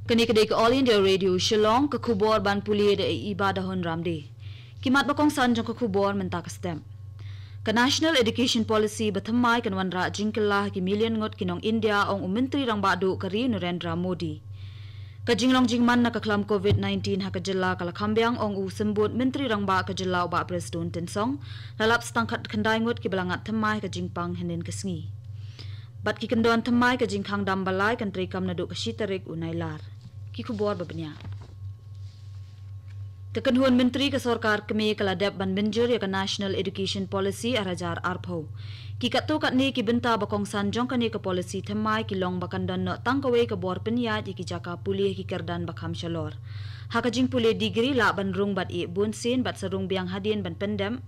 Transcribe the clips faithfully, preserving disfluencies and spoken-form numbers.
Kane ka dei ka All India Radio Shillong, ka khubor ban pule da i Iba Dahun Ramde. Ki mat ba kongsan jong ka khubor mynta ka step. Ka National Education Policy ba thymmai kan wanrah jingkylla ha ki million ngut ki nong India, ong u Myntri Rangbah Duh ka ri Narendra Modi. Ka jinglong jingman na ka khlam covid nineteen ha ka jylla ka la kham biang, ong u Symbud Myntri Rangbah ka jylla u Bah Prestone Tynsong. La lap sa tang khatkhyndai ngut ki ba la ngat thymmai ha ka jingpang hynnin ka sngi. Bad ki kyndon thymmai ka jingkhang dam ba lai kan treikam naduh ka shi tarik u Nailar. Ki khubor ba bniah. Ka kynhun myntri ka sorkar kmie ka la dep ban mynjur ïa ka National Education Policy ar hajar arphew. Ki katto katne ki bynta ba kongsan jong kane ka policy thymmai ki long ba kan don noh tang kawei ka bor pynïaid ïa ki jaka pule ha ki kyrdan ba kham shalor. Ha ka jingpule degree lah ban rung bad ïeh bun sien bad sa rung biang hadien ban pyndep.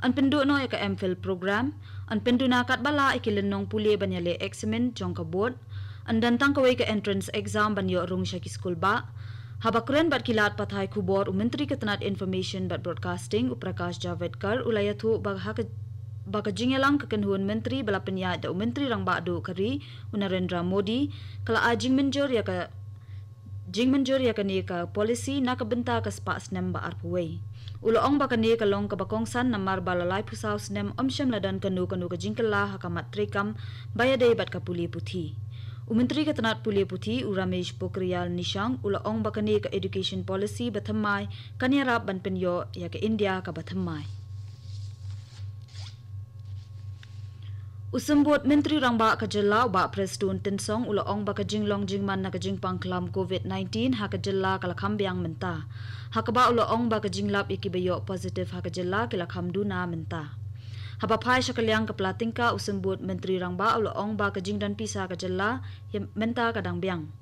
Yn pynduh noh ïa ka MPhil program. Yn pynduna katba lah ïa ki lynnong pule ban ïaleh eksamin jong ka board. Yn don tang kawei ka entrance exam ban ïoh rung sha ki skul bah. Haba kren bad ki lad pathai khubor u Myntri ka tnat Information bad Broadcasting u Prakash Javadekar u la ïathuh ba ha ka, ba ka jingïalang ka kynhun myntri ba la pynïaid da u Myntri Rangbah Duh ka ri u Narendra Modi ka la ai jingmynjur ïa ka jingmynjur ïa kane ka policy na ka bynta ka spah snem ba arphew wei. U la ong ba kane ka long kaba kongsan namar ba la laiphew saw snem ym shym la don kano kano ka jingkylla ha ka mat treikam ba ïadei bad ka pule puthi. U Myntri ka tnat pule puthi u Ramesh Pokhriyal Nishank u la ong ba kane ka education policy ba thymmai kan ïarap ban pynïoh ïa ka India kaba thymmai. U Symbud Myntri Rangbah ka jylla u Bah Prestone Tynsong u la ong ba ka jinglong jingman na ka jingpang khlam covid nineteen ha ka jylla ka la kham biang mynta. Ha kaba u la ong ba ka jinglap ïa ki ba ïoh positive ha ka jylla ki la kham duna mynta. Haba phai sha ka liang ka pla tyngka u Symbud Myntri Rangbah u la ong ba ka jingdon pisa ka jylla ïa mynta ka dang biang.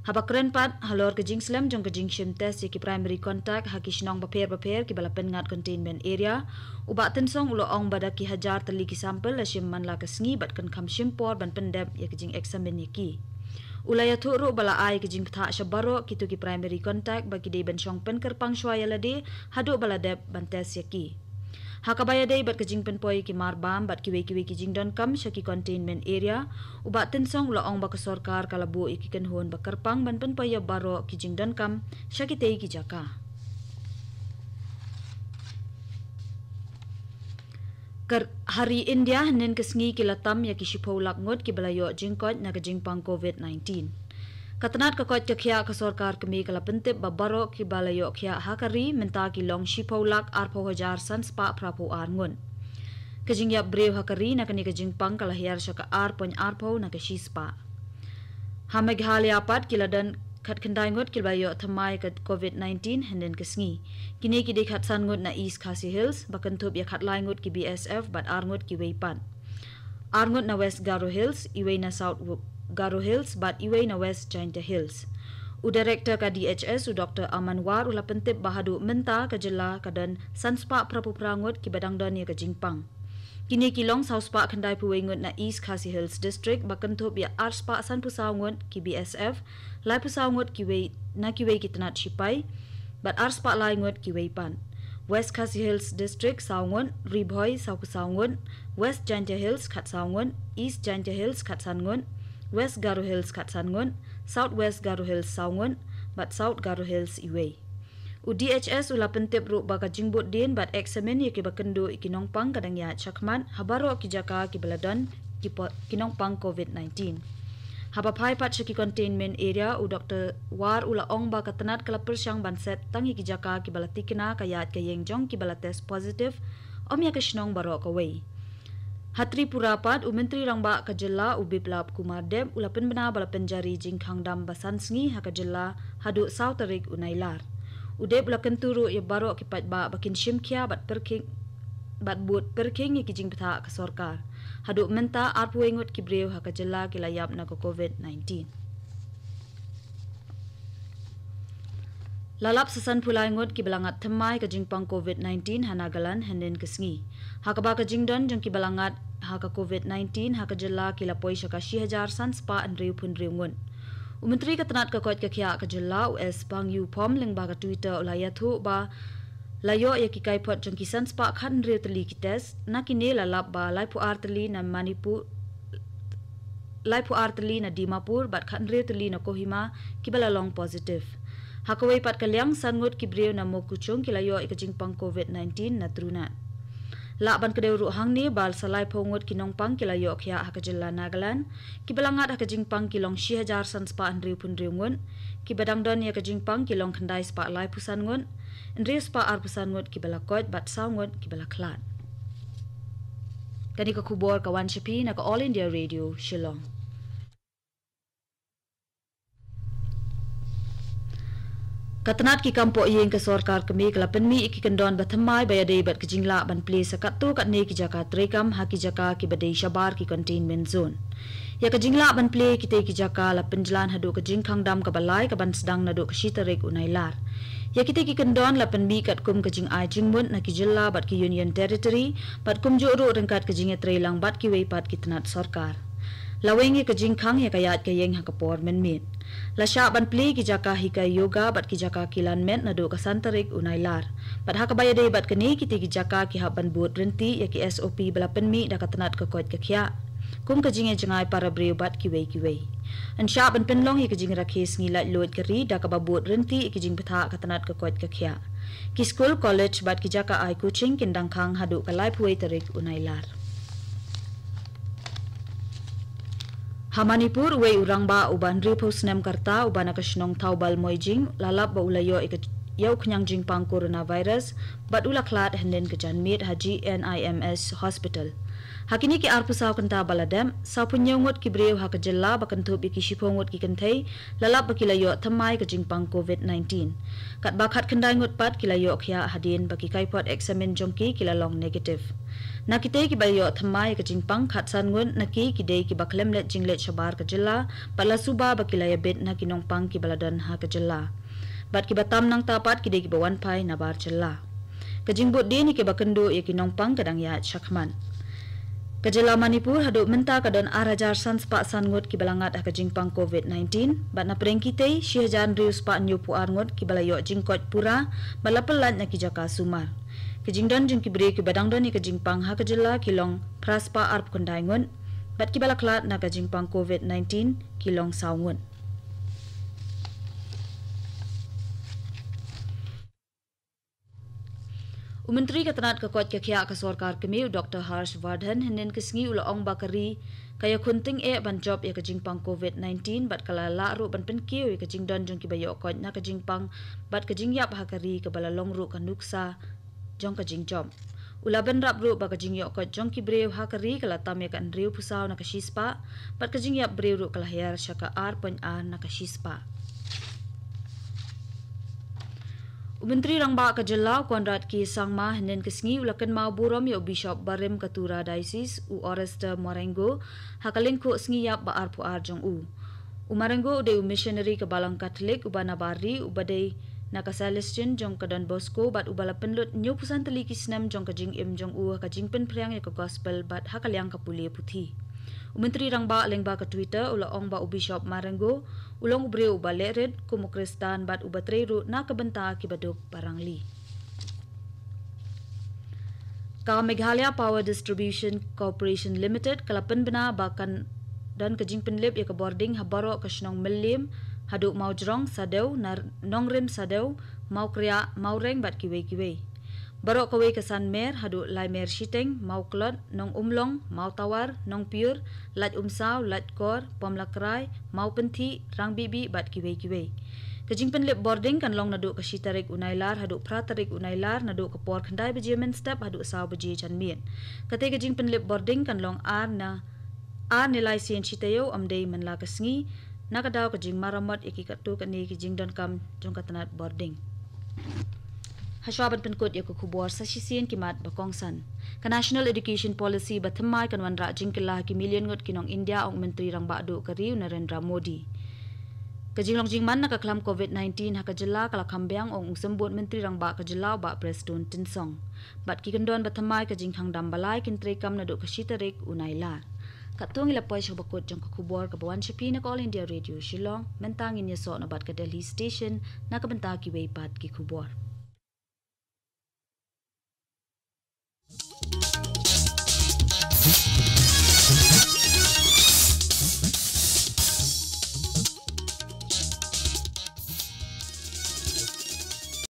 Haba kren pat halor ka jingslem jong ka jingshim test ïa ki primary contact ha ki shnong bapher bapher ki ba la pynngat containment area, u Bah Tynsong u la ong ba da ki hajar tylli ki sample la shim man la ka sngi bad kan kham shim por ban pyndep ïa ka jingeksamin ïa ki. U la ïathuh ruh ba la ai ka jingbthah sha baroh kito ki primary contact ba ki dei ban shong pynkyrpang shuwa ïa lade haduh ba la dep ban test ïa ki. Ha kaba ïadei bad ka jingpynpoi ïa ki mar bam bad kiwei kiwei ki jingdonkam sha ki containment area, u Bah Tynsong u la ong ba ka sorkar ka la buh ïa ki kynhun ba kyrpang ban pynpoi ïa baroh ki jingdonkam sha kitei ki jaka. Ka ri, ha ri India hynnin ka sngi ki la tam ïa ki shiphew lak ngut ki ba la ïoh jingkoit na ka jingpang covid nineteen. Ka tnat ka koit ka khiah ka sorkar kmie ka la pyntip ba baroh ki ba la ïoh khiah ha ka ri mynta ki long shiphew lak arphew hajar san spah phraphew ar ngut. Ka jingïap briew ha ka ri na kane ka jingpang ka la hiar sha ka ar point arphew na ka shi spah. Ha Meghalaya pat ki la don khatkhyndai ngut ki ba la ïoh thymmai ka covid nineteen hynnin ka sngi. Kine ki dei khatsan ngut na East Khasi Hills ba kynthup ïa khatlai ngut ki B S F bad ar ngut kiwei pat. Ar ngut na West Garo Hills, iwei na South Garo Hills bad iwei na West Jaintia Hills. U Director ka D H S u Doctor Aman War u la pyntip ba haduh mynta ka jylla ka don san spah phraphew phra ngut ki ba dang don ïa ka jingpang. Kine ki long saw spah khyndaiphew wei ngut na East Khasi Hills District ba kynthup ïa ar spah sanphew saw ngut ki B S F, laiphew saw ngut kiwei na kiwei ki tnat shipai bad ar spah lai ngut kiwei pat. West Khasi Hills District saw ngut, Ri Bhoi sawphew saw ngut, West Jaintia Hills khatsaw ngut, East Jaintia Hills khatsan ngut, West Garo Hills khatsan ngut, South West Garo Hills saw ngut bad South Garo Hills iwei. U D H S u la pyntip ruh ba ka jingbud dien bad eksamin ïa ki ba kynduh ïa ki nongpang ka dang ïaid shakhmat ha baroh ki jaka ki ba la don ki po-, ki nongpang covid nineteen. Haba phai pat sha ki containment area, u Doctor War u la ong ba ka tnat ka la pyrshang ban set tang ïa ki jaka ki ba la tikna ka ïaid ka ïeng jong ki ba la test positive, ym ïa ka shnong baroh kawei. Ha Tripura pat, u Myntri Rangbah ka jylla u Biplab Kumar Deb u la pynbna ba la pynjari jingkhang dam ba san sngi ha ka jylla haduh saw tarik u Nailar. U Deb u la kyntu ruh ïa baroh ki paidbah ba kin shim khia bad pyrkhing, bad bud pyrkhing ïa ki jingbthah ka sorkar. Haduh mynta arphew wei ngut ki briew ha ka jylla ki la ïap na ka covid nineteen. La lap sa sanphew lai ngut ki ba la ngat thymmai ka jingpang covid nineteen ha Nagaland hynnin ka sngi. Ha kaba ka jingdon jong ki ba la ngat ha ka covid nineteen ha ka jylla ki la poi sha ka shi hajar san spah hynriewphew hynriew ngut. U Myntri ka tnat ka koit ka khiah ka jylla u S Pangyu Phom lyngba ka Twitter u la ïathuh ba la ïoh ïa ki kaiphod jong ki san spah khathynriew tylli ki test, na kine la lap ba laiphew ar tylli na Manipur, laiphew ar tylli na Dimapur bad khathynriew tylli na Kohima kiba la long positive. Ha kawei pat ka liang, san ngut ki briew na Mokokchung ki la ïoh ïa ka jingpang COVID nineteen na Truenath. Lah ban kdew ruh hangne ba sa laiphew ngut ki nongpang ki la ïoh khiah ha ka jylla Nagaland. Kiba la ngat ha ka jingpang ki long shi hajar san spah hynriewphew hynriew ngut. Kiba dang don ïa ka jingpang ki long khyndai spah laiphew san ngut. Hynriew spah arphew san ngut kiba la koit bad saw ngut kiba la khlad. Kane ka khubor ka wan sha phi na ka All India Radio Shillong. Ka tnat ki kam poh ïing ka sorkar kmie ka la pynmih ïa ki kyndon ba thymmai ba ïadei bad ka jinglah ban plie sa katto katne ki jaka treikam ha ki jaka kiba dei shabar ki containment zone. Ïa ka jinglah ban plie ïa kitei ki jaka la pynjlan haduh ka jingkhang dam kaba lai kaban sdang naduh ka shi tarik u Nailar. Ïa kitei ki kyndon la pynmih katkum ka jingai jingmut na ki jylla bad ki Union Territory bad kumjuh ruh ryngkat ka jingïatreilang bad kiwei pat ki tnat sorkar. La weng ïa ka jingkhang ïa ka ïaid ka ïeng ha ka por mynmiet. La shah ban plie ki jaka hikai yoga bad ki jaka kilan met naduh ka san tarik u Nailar. Bad ha kaba ïadei bad kane, kitei ki jaka ki hap ban bud ryntih ïa ki S O P ba la pynmih da ka tnat ka koit ka khiah, kum ka jingïajngai para briew bad kiwei kiwei. Yn shah ban pynlong ïa ka jingrakhe sngi laitluid ka ri da kaba bud ryntih ïa ki jingbthah ka tnat ka koit ka khiah. Ki skul, college bad ki jaka ai coaching kin dang khang haduh ka laiphew wei tarik u Nailar. Ha Manipur, uwei u rangbah uba hynriewphew snem ka rta uba na ka shnong Thoubal Moeijing la lap ba u la ïoh ïa ka, ïa u khñiang jingpang coronavirus bad u la khlad hynnin ka janmiet ha G N I M S Hospital. Ha kine ki arphew saw kynta ba la dep, sawphew hynñiew ngut ki briew ha ka jylla ba kynthup ïa ki shiphew ngut ki kynthei la lap ba ki la ïoh thymmai ka jingpang COVID nineteen. Katba khatkhyndai ngut pat ki la ïoh khiah hadien ba ki kaipot eksamin jong ki ki la long negative. Na kitei kiba ïoh thymmai ka jingpang, khatsan ngut na ki ki dei kiba khlem leit jingleit shabar ka jylla bad la suba ba ki la ïabit na ki nongpang kiba la don ha ka jylla. Bad kiba tam nangta pat ki dei kiba wan phai na bar jylla. Ka jingbud dien ïa kiba kynduh ïa ki nongpang ka dang ïaid shakhmat. Ka jylla Manipur haduh mynta ka don ar hajar san spah san ngut kiba la ngat ha ka jingpang COVID nineteen bad na pdeng kitei shi hajar hynriew spah hynñiewphew ar ngut kiba la ïoh jingkoit pura bad la pyllait na ki jaka sumar. Ki jingdon jong ki briew kiba dang don ïa ka jingpang ha ka jylla ki long phra spah arphew khyndai ngut bad kiba la khlad na ka jingpang COVID nineteen ki long saw ngut. U Myntri ka tnat ka koit ka khiah ka sorkar kmie u Doctor Harsh Vardhan hynnin ka sngi u la ong ba ka ri ka ïakhun tyngeh ban jop ïa ka jingpang COVID nineteen bad ka la lah ruh ban pynkiew ïa ka jingdon jong kiba ïoh koit na ka jingpang bad ka jingïap ha ka ri kaba la long ruh ka nuksa jong ka jingjop. U la bynrap ruh ba ka jingïoh koit jong ki briew ha ka ri ka la tam ïa ka hynriewphew saw na ka shispah bad ka jingïap briew ruh ka la hiar sha ka ar point ar na ka shispah. U Myntri Rangbah ka jylla u Conrad K Sangma hynnin ka sngi u la kynmaw burom ïa u Bishop barim ka Tura Diocese u Orester Marengo ha ka lyngkhuh sngi ïap ba arphew ar jong u. U Marengo u dei u missionary ka Balang Katholik uba na bar ri uba dei na ka Salesian jong ka Don Bosco bad uba la pynlut hynñiewphew san tylli ki snem jong ka jingim jong u ha ka jingpynphriang ïa ka Gospel bad ha ka liang ka pule puthi. U Myntri Rangbah lyngba ka Twitter u la ong ba u Bishop Marengo u long u briew uba lehrit kum u Khristan bad uba trei ruh na ka bynta kiba duk ba rangli. Ka Meghalaya Power Distribution Corporation Limited ka la pynbna ba kan don ka jingpynlip ïa ka bording ha baroh ka shnong Mylliem haduh Mawjrong Sadew, na Nongrim Sadew, Mawkriah, Mawreng bad kiwei kiwei. Baroh kawei ka Sanmer haduh Laimer Shiteng, Mawklot, Nongumlong, Mawtawar, Nongpiur, Laitumsaw, Laitkor, Pomlakrai, Mawpynthih, Rangbihbih bad kiwei kiwei. Ka jingpynlip bording kan long naduh ka shi tarik u Nailar haduh phra tarik u Nailar, naduh ka por khyndai baje mynstep haduh saw baje janmiet. Katei ka jingpynlip bording kan long ar na ar ne lai sien shi taïew, ym dei man la ka sngi, na ka daw ka jingmaramot ïa ki katto katne ki jingdonkam jong ka tnat bording. Hashwa ban pynkut ïa ka khubor, sa shisien ki mat ba kongsan. Ka National Education Policy ba thymmai kan wanrah jingkylla ha ki million ngut ki nong India, ong u Myntri Rangbah duh ka ri u Narendra Modi. Ka jinglong jingman na ka khlam COVID nineteen ha ka jylla ka la kham biang, ong u Symbud Myntri Rangbah ka jylla u Bah Prestone Tynsong. Bad ki kyndon ba thymmai ka jingkhang dam ba lai kin treikam naduh ka shi tarik u Nailar. Katto ngi la poi sha kaba kut jong ka khubor kaba wan sha phi na ka All India Radio Shillong. Mynta ngin ïasoh na bad ka Delhi Station na ka bynta kiwei pat ki khubor.